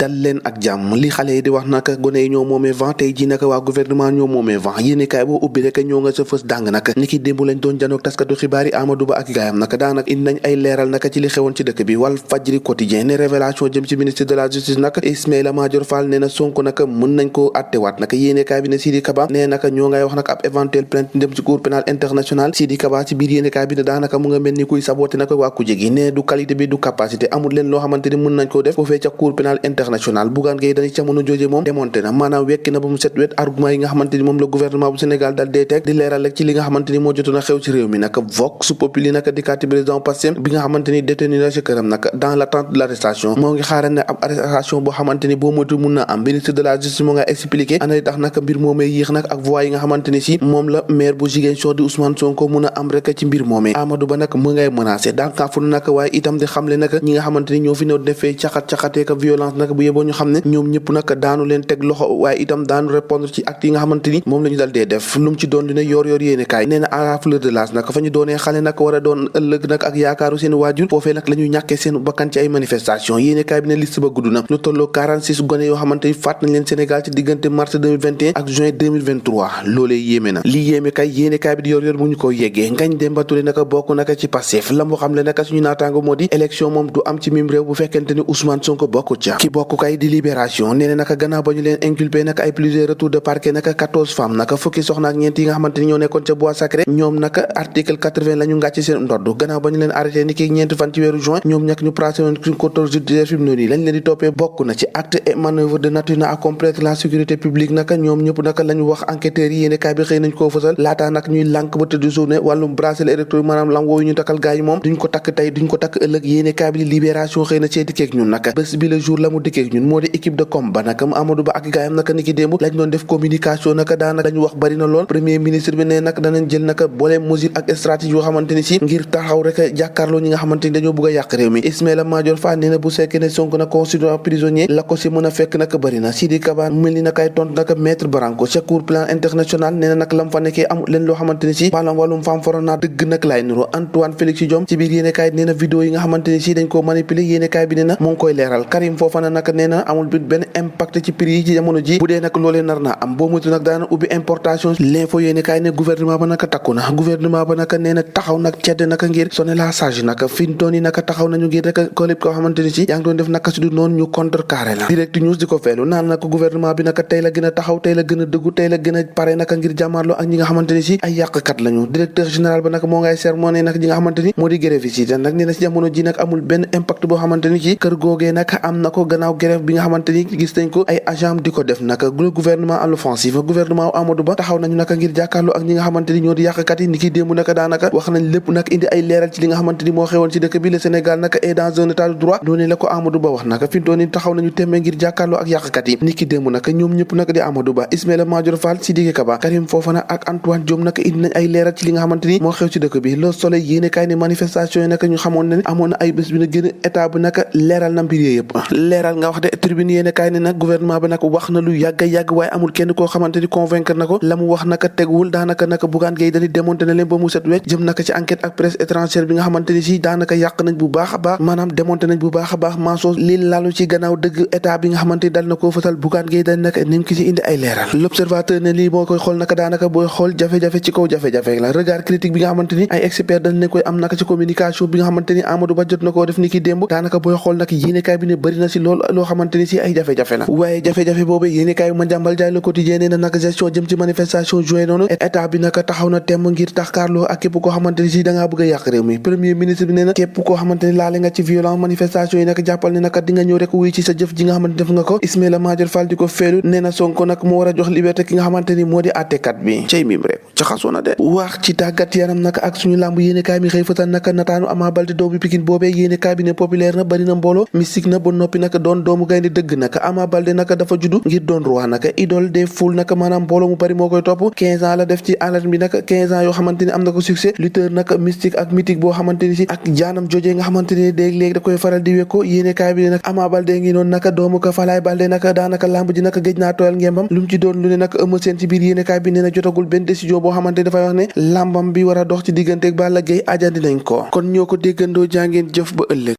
dal leen ak jàmm li xale yi di wax naka gone yi ñoo moomee vent tey ji naka waa gouvernement ñoo moomee vent yéene kaay boo ubbi rek ñoo nga sa fës dàng naka ni ki démb lañ doon janoog taskatu xibaar yi Amadou Ba ak gaayam naka daanaka indi nañ ay leeral naka ci li xewoon ci dëkk bi Walf Fadjri quotidien ne révélation jëm ci ministre de la justice naka Ismaïla Madior Fall nee na Sonko naka mën nañ koo attewaat naka yéene kaay bi ne Sidi Kaba nee naka ñoo ngay wax naka ab éventuel plainte dem ci cour pénal international Sidi Kaba ci biir yéene kaay bi ne daanaka mu nga mel ni kuy saboté naka waa ku jegi ne du qualité bi du capacité amul leen loo xamante ni mën nañ koo def foofee ca cour pénal international Bougane Gueye Dany jamono jooje moom démonté na maanaam wekki na ba mu set wet argument yi nga xamante ni moom la gouvernement bu Sénégal dal dee teg di leeral rek ci li nga xamante ni moo jotoon a xew ci réew mi naka Vox Populi naka dikkaati président Pastef bi nga xamante ni détenu na ci këram naka dans l'attente de l'arrestation moo ngi xaaral ne ab arrestation boo xamante ni boo moytu mun na am ministre de la justice moo nga expliqué ana li tax naka mbir moomee yéex nag ak voix yi nga xamante ni si moom la maire bu Ziguinchor di Ousmane Sonko mun a am rek ci mbir moomee Amadou Ba nag mu ngay menacé dankaafu naka waaye itam di xamle naka ñi nga xamante ni ñoo fi ñëw defee caxat-caxatee ka violence naka bu yeboo ñu xam ne ñoom ñëpp nag daanu leen teg loxo waaye itam daanu répondre ci actes yi nga xamante ni moom la ñu dal dee def lu mu ci doon li ne yor yéene kaay nee na à la fleur de l'âge nag fa ñu doonee xale nag war a doon ëllëg nag ak yaakaaru seen waajur foofee nag la ñuy ñàkkee seen bakkan ci ay manifestation yéene kaay bi ne liste ba gudd na lu tolloo 46 gone yoo xamante ni faat nañ leen Sénégal ci diggante mars 2021 ak juin 2023 loolee yéeme na lii yéeme kay yéene kaay bi di yor mu ñu ko yeggee Ngagne Demba Touré naka bokk naka ci Pastef la mu xam le naka suñu naataango moo di élection moom du am ci mim réew bu fekkente ni Ousmane Sonko bokku ca ki bokk kay di Libération nee na naka gannaaw ba ñu leen inculpé naka ay plusieurs retours de parquet naka 14 femmes naka fukki soxna ak ñeent yi nga xamante ni ñoo nekkoon ca Bois Sacré ñoom naka article 80 la ñu ngàcc seen ndodd gannaaw ba ñu leen arrêté ni ki ñeenti fan ci weeru juin ñoom ñak ñu placé woon ci contrôle judiciaire fi mu noonu lañ leen di toppee bokk na ci acte et manœuvre de nature à compromettre la sécurité publique naka ñoom ñëpp naka la ñu wax enquêteurs yi yéene kaay bi xëy nañ koo fësal laataa nag ñuy lànk ba tëdd suuf ne wàllum bracelet électronique maanaam lam wooyu ñu takkal gars yi moom duñ ko takk tey duñ ko takk ëllëg yéene kaay bi Libération xëy na cee dikkeek ñun naka bés bi le jour la mu dikkeek ñun moo di équipe de combat naka Amadou Ba ak gaayam naka ni ki démb lañ doon def communication naka daanaka dañu wax bari na lool premier ministre bi ne nag danañ jël naka boole mesure ak stratégie yoo xamante ni si ngir taxaw rek jàkkaarloo ñi nga xamante ni dañoo bëgg a yàq réew mi Ismaïla Madior Fall nee na bu sekkee ne Sonko na constituant prisonnier la ko si mën a fekk naka bari na Sidi Kaba mel ni nakay tontu naka maître Branco ca cour plan international nee na nag lam fa nekkee amul leen loo xamante ni si maanaam wàllum femme forona dëgg nag laay niro Antoine Félix Diome ci biir yéenekaay nee na vidéo yi nga xamante ni si dañ koo manipuler yéenekaay bi nee na mu ngi koy leeral Karim Fofana nag nee na amul benn impact ci prix yi ci jamono ji bu dee nag loolee nar naa am boo mutu nag daana ubbi importation l'info yéenekaay ne gouvernement ba naka takku na gouvernement ba naka nee na taxaw nag cedd naka ngir sonner la sage naka fi ñu doon yi naka taxaw nañu ngir rek ko lépp koo xamante ni si yaa ngi doon def naka si du noonu ñu contrecarré la direct news di ko feelu naan naka gouvernement bi naka tey la gën a taxaw tey la gën a dëggu tey la gën a pare naka ngir jàmmaarloo ak ñi nga xamante ni si ay yàqkat lañu directeur général ba naka moo ngay sermoné nag ñi nga xamante ni moo di grève yi nag nee na si jamono ji nag amul benn impact boo xamante ni ci kër googee nag am na ko gannaaw grève bi nga xamante ni gis nañ ko ay agent di ko def naka le gouvernement à l'offensive gouvernement Amadou Ba taxaw nañu naka ngir jàkkaarloo ak ñi nga xamante ni ñoo di yàqkat yi ni ki démb naka daanaka wax nañ lépp nag indi ay leeral ci li nga xamante ni moo xewoon ci dëkk bi le Sénégal naka est dans un état de droit doone la ko Amadou Ba wax naka fi mu toll nii taxaw nañu téeméer ngir jàkkaarloo ak yàqkat yi ni ki démb naka ñoom ñëpp naka di Amadou Ba Ismaïla Madior Fall Sidiki Kaba Karim Fofana ak Antoine Diome naka indi nañ ay leeral ci li nga xamante ni moo xew ci dëkk bi Le Soleil yéene kaay ne manifestation yi naka ñu xamoon ne amoon na ay bés bi na gën a état bi naka leeral na mbir yëpp leeral nga wax de tribune yéene kaay ne nag gouvernement bi nag wax na lu yàgg waaye amul kenn koo xamante ni convaincre na ko la mu wax naka teguwul daanaka naka Bougane Gueye Dany démonté na leen ba mu set wecc jëm naka ci enquête ak presse étrangère bi nga xamante ni si daanaka yàq nañ bu baax a baax maanaam démonté nañ bu baax a baax maasoos li lalu ci gannaaw dëgg état bi nga xamante ni dal na koo fasal Bougane Gueye Dany naka ni mu ki ci indi ay leeral l'observateur ne lii boo koy xool naka daanaka booy xool jafe-jafe ci kaw jafe-jafe la regard critique bi nga xamante ni ay expert dañ ne koy am naka ci communication bi nga xamante ni Amadou Ba jot na koo def ni ki démb daanaka booy xool nag yéenekaay bi ne bëri na si lool loo xamante ni si ay jafe-jafe la waaye jafe-jafe boobu yéenekaay bi ma jàmbal jaay le quotidien nee na nag gestion jëm ci manifestation juin noonu état bi naka taxaw na temm ngir taxkaarloo ak képp koo xamante ni si da ngaa bëgg a yàq réew mi premier ministre bi nee na képp koo xamante ni laale nga ci violence manifestation yi naka jàppal ne naka di nga ñëw rek wuy ci sa jëf ji nga xamante def nga ko Ismaïla Madior Fall di ko feelu nee na Sonko nag moo war a jox liberté ki nga xamante ni moo di àttekat bi cey mim rek ca xasoo na de wax ci tàggat yaram naka ak suñu làmb yéenekaay mi xëy fëtal naka nataanu Ama Baldé doomu Pikine boobee yéenekaay bi ne populaire na bari na mbooloo mystique na ba noppi naka doon doomu gaynde dëgg naka Ama Baldé naka dafa juddu ngir doon roi naka idole des foules naka maanaam mbooloo mu bari moo koy topp 15 ans la def ci arène bi naka 15 ans yoo xamante ni am na ko succès lutteur naka mystique ak mythique boo xamante ni si ak jaanam jojee nga xamante ni léegi da koy faral di wekko yéenekaay bi ne nag Ama Baldé ngi noonu naka doomu ko Falaye Baldé naka daanaka lamb ji naka géej naa tooyal ngembam lu mu ci doon lu ne naka Eumeu Sène ci biir yéenekaay bi nee na jotagul benn décision boo xamante dafay wax ne lambam bi war a dox ci digganteeg Balla Gaye ajandi nañ ko kon ñoo ko déggandoo jàngeen jëf ba ëllëg